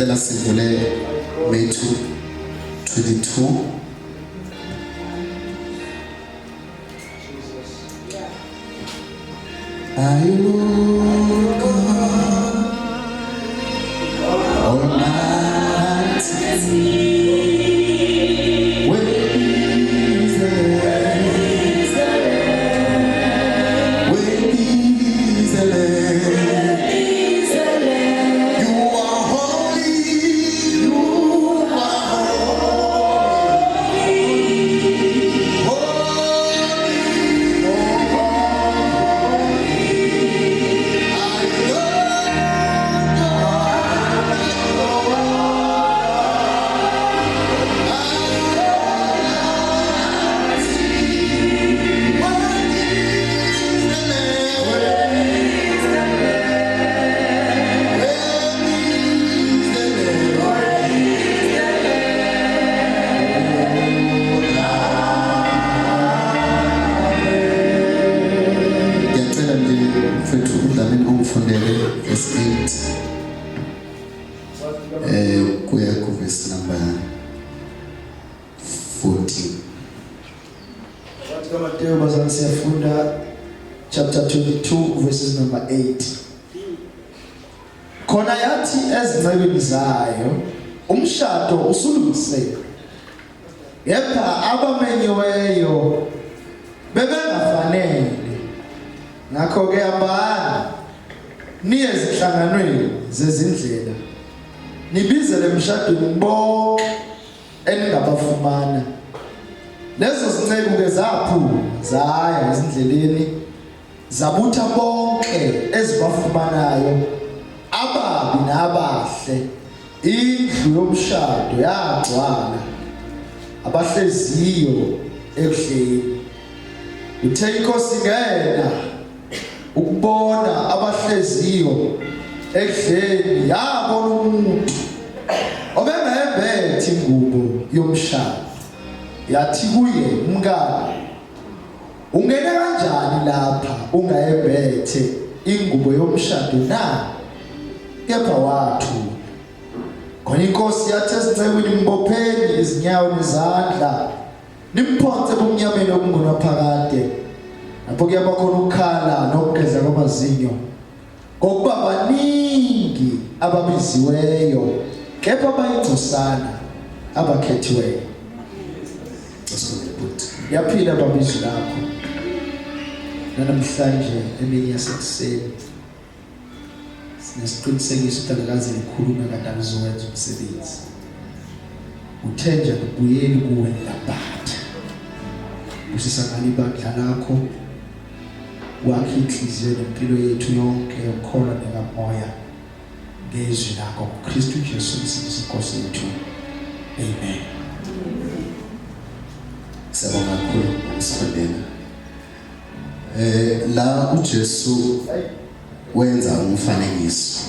Ngiyacela sivule Matthew 22. Are you Lord God Almighty? Where is the Lamb? Where is the Lamb? You are holy, you are holy, holy, holy. I love God, Worthy is the Lamb. Worthy is the Lamb. Ngiyacela nje mfethu uDlamini ungifundele verse 8 kuya ku verse number 14. Bathi kaMateyu bazalwane, siyafunda chapter 22 verses number 8. Khona yathi ezincekwini zayo, umshado usulungisiwe. Kepha abamenyiweyo bebengafanele. Ngakho ke hambani niye ezihlanganweni zezindlela. Nibizele emshadweni bonke eningabafumana. Lezo zinceku ke zaphuma zaya ezindleleni, zabutha bonke ezibafumanayo, ababi nabahle. Indlu yomshado yagcwala abahleziyo ekudleni. Uthe inkosi ingena ukubona abahleziyo ekudleni, yabona umuntu obengayembethe ingubo yomshado. Yathi kuye, "Mngani, ungene kanjani lapha ungayembethe ingubo yomshado na?" Kepha wathula. Khona inkosi yathi ezincekwini, "Mbopheni izinyawo nezandla, nimphonse ebumnyameni obungunaphakade, lapho kuyaba khona ukukhala nokugedla kwamazinyo, ngokuba baningi ababiziweyo kepha bayingcosana abakhethiweyo." Yaphila babizwi lakho namhlanje emini yasekuseni. Sinesiqinisekiso ukuthi alikaze likhulume kanti alizowenza umsebenzi. Uthe nje akubuyeli kuwe lambatha. Busisa ngalo ibandla lakho, wakhe inhliziyo nempilo yethu yonke yokukholwa nekamoya ngezwi lakho, kuKristu Jesu uMsindisi Nkosi yethu. Amen. Siyabonga kakhulu ukusifundela. La uJesu wenza umfanekiso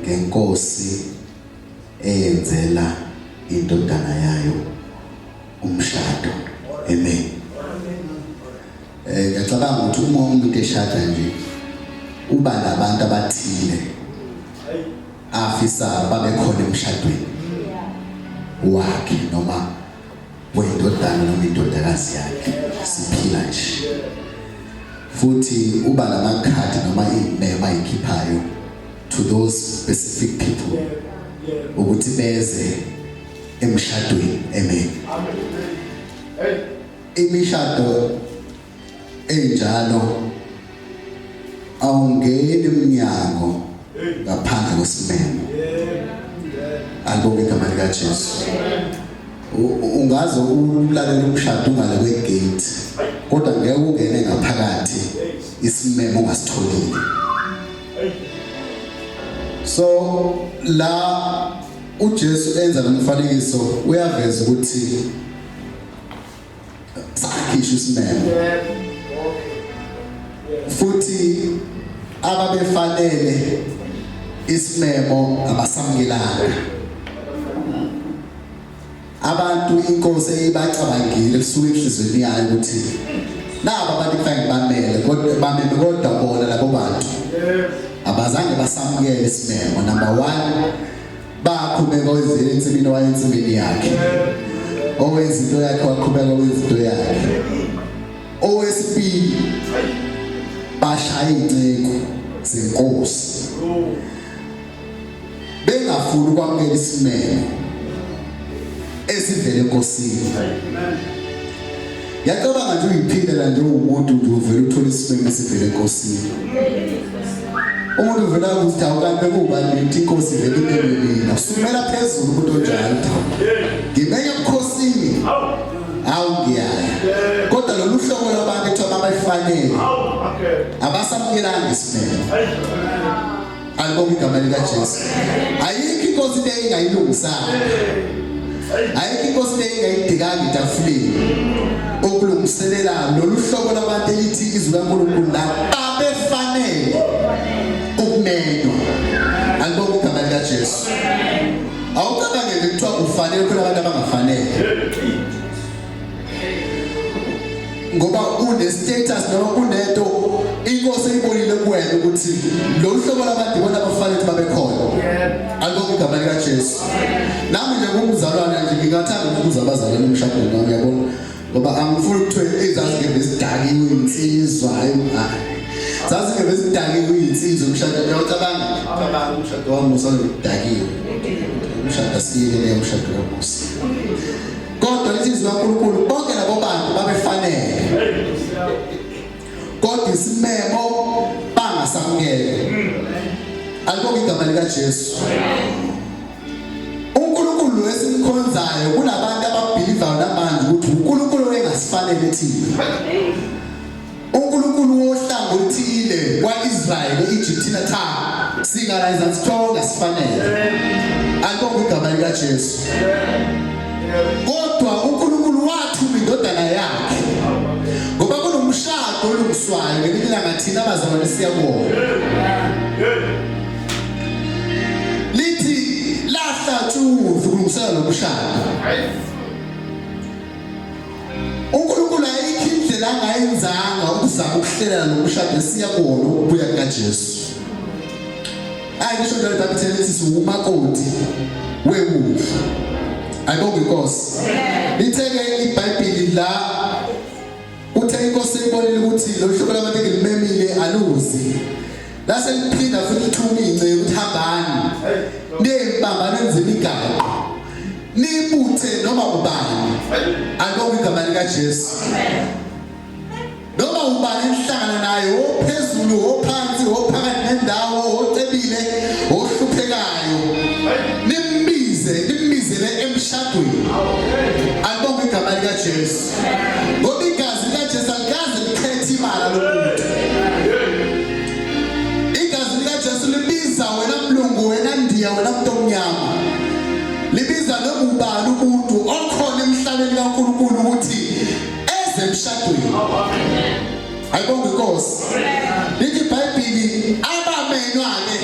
ngenkosi eyenzela indodana yayo umshado. Amen. Ngiyacabanga ukuthi uma umuntu eshada nje uba nabantu abathile afisa babe khona emshadweni wakhe noma wendodana noma indodakazi yakhe, siphila nje. Futhi uba namakhadi noma imemo ayikhiphayo to those specific people ukuthi beze emshadweni. Amen. Imishado enjalo awungeni emnyango ngaphandle kwesimemo. Alibonge igama likaJesu. Ungaze ulalela umshado ungale kwegate, kodwa ngeke ungene ngaphakathi isimemo ungasitholile. So la uJesu enza lo mfanekiso, uyaveza ukuthi sakhishwa isimemo futhi ababefanele isimemo abasamukelanga. Abantu inkosi eyibacabangile kusuka enhliziyweni yayo ukuthi naba abantu kufanele bamele, kodwa bameme, kodwa bona labo bantu abaza. abazange basamukele isimemo. Number 1 baqhubeka wenzile ensimini wayensimini yakhe. Owenza into yakhe waqhubeka wenza into yakhe. Owesibili bashaya inceku zenkosi. Bengafuni ukwamukela isimemo esivele enkosini. Yacabanga nje uyiphindela nje umuntu nje uvela uthola isimemo esivele enkosini. Umuntu uvela ukuthi hawu kanti bekubani ukuthi inkosi ivele imeme mina. Usumela phezulu umuntu onjalo. Ngimenye ebukhosini. Hawu ngiyaya. Kodwa lolu hlobo lwabantu ekuthiwa babayifanele. Abasamukelanga isimemo. Alibonge igama likaJesu. Ayikho inkosi into engayilungisanga. Ayikho inkosi into engayidikanga etafuleni. Ukulungiselela lolu hlobo labantu elithi izwi laNkulunkulu la babefanele ukumenywa. Alibonge igama likaJesu. Awucabangele kuthiwa ufanele khona abantu abangafanele. Ngoba une status noma kunento inkosi eyibonile kuwena ukuthi lolu hlobo labantu ibona abafanele ukuthi babe khona. Alibonge igama likaJesu. Nami nje ngumzalwane nje ngingathanda ukubuza abazalwane emshadweni wami yabona ngoba angifuni ukuthiwe ezazingeve zidakiwe insizwa hayi. Zazingeve zidakiwe insizwa emshadweni uyacabanga cabanga umshado wami usazodakiwe. Umshado asiyeke leyo umshado kaMusa. Kodwa lithi izwi kaNkulunkulu bonke labo bantu babefanele. Kodwa isimemo bangasamukela. Alibonge igama likaJesu. uNkulunkulu esimkhonzayo kunabantu ababhilivayo namanje ukuthi uNkulunkulu engasifanele thina. uNkulunkulu wohlanga oluthile kwaIsrael eEgypt thina cha singala ezansi sonke sifanele. Alibonge igama likaJesu. Kodwa uNkulunkulu wathuma indodana yakhe ngoba kunomshado olungiswayo ngelinye ilanga thina abazalwane siyabona. Lithi lahlatshuzwa ukulungisela lo mshado. uNkulunkulu ayikho indlela angayenzanga ukuzama ukuhlelela lo mshado esiya kuwona ukubuya kukaJesu. Ayi ngisho njalo iBhayibheli lithi siwumakoti wewundlu. Ayibonge inkosi. Lithe-ke iBhayibheli la uthe inkosi ibonile ukuthi lo hlobo labantu engilimemile aluzi. Lase liphinda futhi lithuma inceku ukuthi hambani niyibamba nenze imigaqo nibuthe noma ubani. Alibonge igama likaJesu. Noma ubani enihlangana naye ophezulu ophansi ophakathi nendawo ocebile ohluphekayo nimbize nimbizele emshadweni. Alibonge igama likaJesu. Ngoba igazi likaJesu alikaze likhethe ibala lomuntu. Igazi likaJesu libiza wena mlungu, wena ndiya, wena muntu omnyama. Libiza noma ubani umuntu okhona emhlabeni kaNkulunkulu ukuthi eze emshadweni. Ayibonge inkosi. Lithi iBhayibheli abamenywa-ke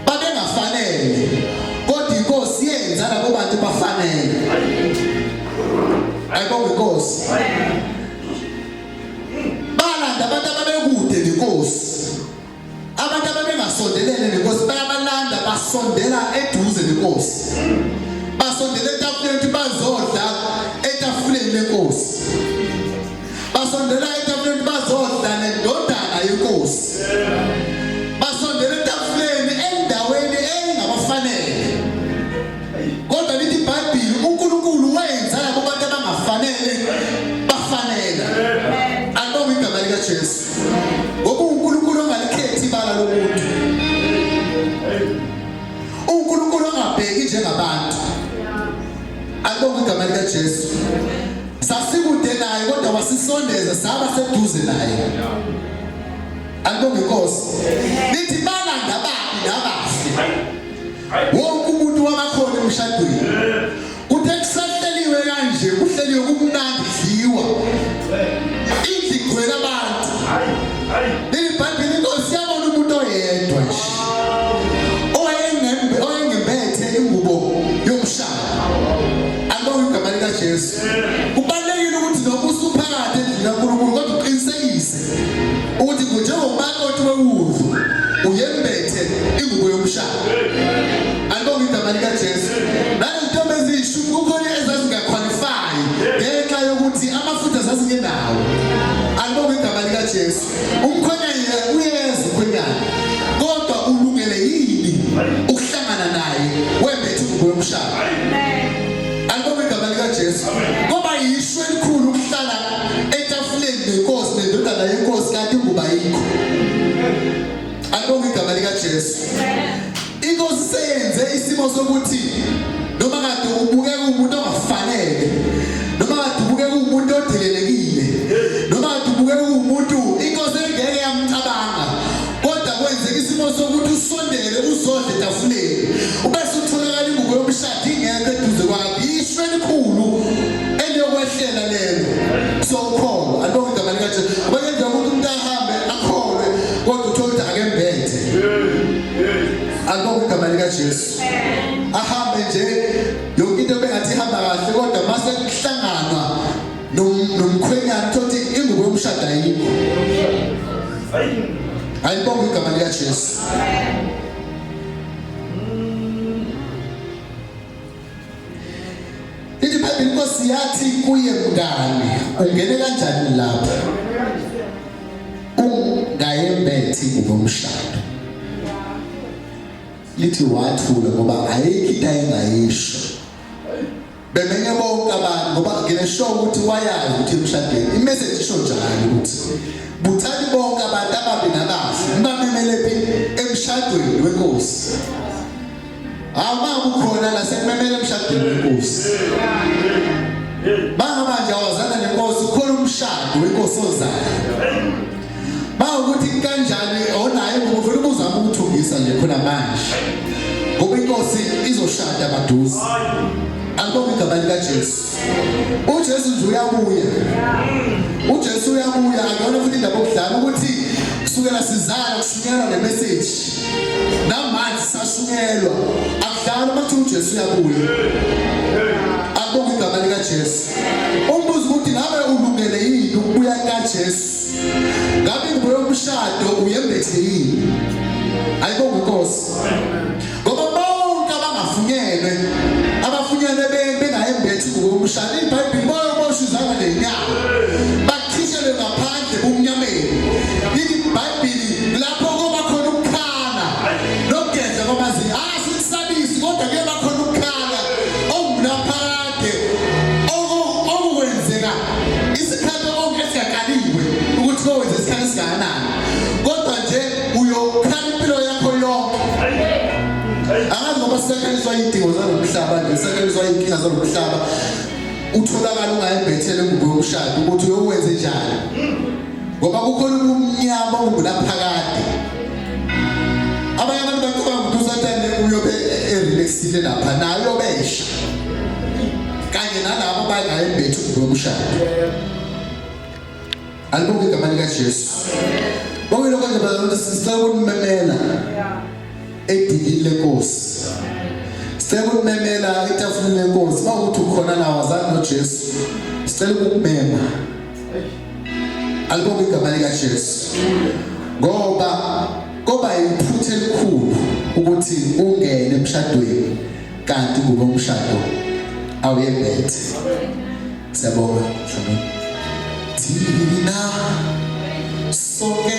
babengafanele kodwa inkosi yenza labo bantu bafanele. Ayibonge inkosi. Balanda abantu ababekude nenkosi. Abantu ababengasondelene nenkosi bayabalanda basondela eduze nenkosi. Basondela etafuleni ukuthi bazodla etafuleni lenkosi. Basondela etafuleni bazodla nendodana yenkosi. Basondela etafuleni endaweni engabafanele. Kodwa lithi iBhayibheli uNkulunkulu wenza labo bantu abangafanele bafanele. Alibonge igama likaJesu. Ngoba uNkulunkulu ongalikhethi ibala lomuntu. uNkulunkulu ongabheki njengabantu. Alibonge igama likaJesu. Sasikude naye kodwa wasisondeza saba seduze naye. Alibonge inkosi. Lithi balanda ababi nabahle. Wonke umuntu wabakhona emshadweni. Kuthe kusahleliwe kanje kuhleliwe kumnandi dliwa. Indlu igcwele abantu. Leli Bhayibheli inkosi yabona umuntu oyedwa nje. Owayengembe oyengembethe ingubo yomshado. Alibonge igama likaJesu. Kubalulekile ukuthi noma usuphakathi endlini kaNkulunkulu kodwa uqinisekise ukuthi njengomakoti wewundlu Uyembethe ingubo yomshado. Alibonge igama likaJesu. Nalezintombi eziyishumi kukhona ezazingaqualify ngenxa yokuthi amafutha zazingenawo. Alibonge igama likaJesu. Umkhwenyana uyeza umkhwenyana. Kodwa ulungele yini ukuhlangana naye wembethe ingubo yomshado? Alibonge igama likaJesu. Ngoba yisho elikhulu ukuhlala etafuleni nenkosi nendodana yenkosi kanti ingubo ayikho. Alibonge igama likaJesu. Inkosi seyenze isimo sokuthi noma kade ubukeka umuntu ongafanele, noma kade ubukeka umuntu odelelekile, noma kade ubukeka umuntu inkosi engeke yamcabanga, kodwa kwenzeka isimo sokuthi usondele uzodla etafuleni, ubese utholakala ingubo yomshado ingekho eduze kwakho. Ishwe elikhulu eliyokwehlela lelo. So ukholo, alibonge igama likaJesu. Ngoba kuyenzeka ukuthi umuntu ahambe akholwe kodwa uthole ukuthi akembethe. Alibonge igama likaJesu. Ahambe nje yonke into bengathi ihamba kahle kodwa mase kuhlanganwa nomkhwenyana uthole ukuthi ingubo yomshado ayikho. Alibonge igama likaJesu. Lithi iBhayibheli inkosi yathi kuye mngani ungene kanjani lapha ungayembethi ngomshado. Lithi wathula ngoba ayikho into ayengayisho. Bemenye bonke abantu ngoba nginesho ukuthi wayazi ukuthi emshadweni imessage isho njalo ukuthi buthani bonke abantu ababi nabahle nibamemele phi emshadweni wenkosi. Awuma kukhona la sekumemela emshadweni wenkosi. Banga manje awazana nenkosi ukhona umshado wenkosi ozayo. Bawukuthi kanjani onaye ngoba ufuna ukuzama ukuthungisa nje khona manje. Ngoba inkosi izoshada maduze. Alibonge igama likaJesu. uJesu nje uyabuya uJesu uyabuya akuyona futhi indaba okudlala ukuthi kusukela sizala kushunyelwa le message namanje sashunyelwa akudlala uma kuthiwa uJesu uyabuya akubonge igama likaJesu umbuzo ukuthi ngabe ulungele yini ukubuya kaJesu ngabe ingubo yomshado uyembethe yini ayibonge inkosi ngoba bonke abangafunyenwe abafunyenwe bengayembethi ngokomshado ibhayibheli bayoboshwa izandla nenyawo bakhishelwe ngaphandle bumnyameni lithi ibhayibheli lapho koba khona ukukhala nokugedla kwamazinyo asikusabisi kodwa kuyoba khona ukukhala okungunaphakade okukwenzeka isikhathi esingakaliwe ukuthi kowenza isikhathi esingakanani kodwa nje uyokhala impilo yakho yonke angazi ngoba sisekhaliswa iy'dingo zalo mhlaba nje sisekhaliswa iy'nkinga zalo mhlaba utholakala ungayembethele ingubo yomshado ukuthi uyokwenze njani ngoba kukhona ubumnyama obungulaphakade abanye abantu bacabanga ukuthi usathane uyobe erelaxile lapha naye uyobesha kanye nalabo abangayembethi ingubo yomshado Alibonge igama likaJesu. Bonke lokho nje bazalwane sicela ukunimemela edilini lenkosi. Sicela ukunimemela etafuleni lenkosi. Uma ukuthi ukhona la wazani noJesu. Sicela ukukumema. Alibonge igama likaJesu. Ngoba koba iphutha elikhulu ukuthi ungene emshadweni kanti kube umshado awuyembethe. Siyabonga. Thina sonke.